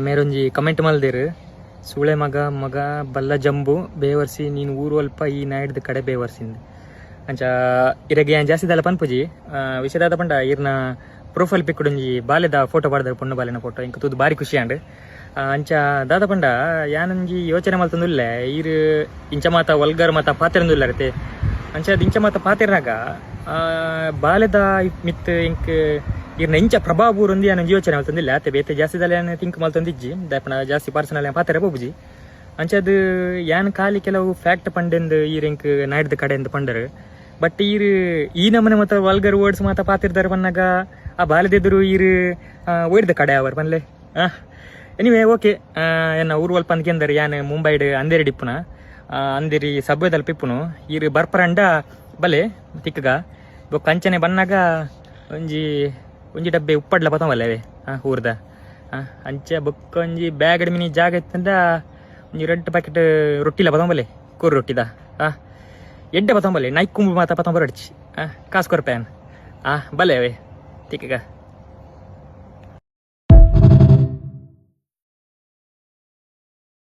ಮೇರೊಂಜಿ comment ಮಲ್ದೆರ್. ಸೂಳೆ ಮಗ ಮಗ ಬಲ್ಲ ಜಂಬು ಬೇವರ್ಸಿ, ನೀನು ಊರು ಅಲ್ಪ ಈ ನಾಯ್ಡ್ದ ಕಡೆ ಬೇವರ್ಸಿಂದ್. ಅಂಚ ಇರೆಗ್ ಯಾನ್ ಜಾಸ್ತಿ ದಾಲ ಪನ್ಪುಜಿ. ವಿಷಯ ದಾದ ಪಂಡ, ಇರ್ನ ಪ್ರೊಫೈಲ್ ಪಿಕ್ ಒಂಜಿ ಬಾಲೆದ ಫೋಟೋ ಪಾಡ್ದರ್, ಪೊಣ್ಣು ಬಾಲೆನ ಫೋಟೋ. ಎಂಕ್ ತೂದು ಬಾರಿ ಖುಷಿ ಆಂಡ್. ಅಂಚ ದಾದ ಪಂಡ, ಯಾನೊಂಜಿ ಯೋಚನೆ ಮಲ್ತೊಂದುಲ್ಲೆ, ಈರ್ ಇಂಚ ಮಾತ ವಲ್ಗರ್ ಮಾತ ಪಾತೆರೊಂದುಲ್ಲರತೆ. ಅಂಚ ಇಂಚ ಮಾತ ಪಾತೆರ್ನಾಗ ಬಾಲೆದ ಮಿತ್ತ್ ಎಂಕ್ ಇರ್ನ ಇಂಚ ಪ್ರಭಾವ ಬೂರೊಂದು ಯಾನೊಂಜಿ ಯೋಚನೆ ಮಲ್ತೊಂದಿಲ್ಲ ಅತ್ತೆ. ಬೇತೆ ಜಾಸ್ತಿ ದಾಲ ಯಾನ್ ಥಿಂಕ್ ಮಲ್ತೊಂದಿಜ್ಜಿ. ದಾಯೆ ಪಂಡ ಜಾಸ್ತಿ ಪರ್ಸನಲ್ ಯಾನ್ ಪಾತೆರ ಪೋಪುಜಿ. ಅಂಚಾದ್ ಯಾನ್ ಖಾಲಿ ಕೆಲವು ಫ್ಯಾಕ್ಟ್ ಪಂಡೆಂದು ಈರ್ ಎಂಕ್ ನಾಯ್ಡ್ದ ಕಡೆ ಅಂದ್ ಪಂಡರ್. ಬಟ್ ಈರ್ ಈ ನಮನೆ ಮಾತ ವಲ್ಗರ್ ವರ್ಡ್ಸ್ ಮಾತ ಪಾತಿರ್ದಾರ ಪನ್ನಗ, ಆ ಬಾಲೆದೆದುರು ಈರ್ ಒಯ್ಡ್ದ ಕಡೆ ಅವರ್ ಪನ್ಲೆ. Anyway, okay. ಎನ್ನ ಊರು ಒಲ್ಪ ಅಂದ್ ಯಾನ್ ಮುಂಬೈಡ್ ಅಂದೇರಿ ಇಪ್ಪುನ, ಅಂದೇರಿ ಸಬ್ವೇದಲ್ಪ ಇಪ್ಪುನು. ಈರ್ ಬರ್ಪರಂಡ ಬಲೆ ತಿಕ್ಕಗ. ಬೊಕ್ಕ ಅಂಚನೆ ಬನ್ನಾಗ ಒಂಜಿ ಒಂಜಿ ಡಬ್ಬೆ ಉಪ್ಪಡ್ಲ ಪತೊಂಬಲ್ಲೆ ಊರ್ದ. ಅಂಚ ಬೊಕ್ಕ ಒಂಜಿ ಬ್ಯಾಗ್ ಮಿನಿ ಜಾಗ ಇತ್ತಂಡ ಒಂಜಿ ರಡ್ಡ್ ಪ್ಯಾಕೆಟ್ ರೊಟ್ಟಿಲ ಪತೊಂಬಲೆ, ಕೋರಿ ರೊಟ್ಟಿದ. ಎಡ್ಡೆ ಪತೊಂಬಲೆ, ನೈಕ್ ಕುಂಬು ಮಾತ ಪತೊಂಬರಡ್ಚಿ. ಕಾಸು ಕೊರ್ಪೆ ಯಾನ್. ಬಲೆ ಅವೇ, ತಿಕ್ಕಗ.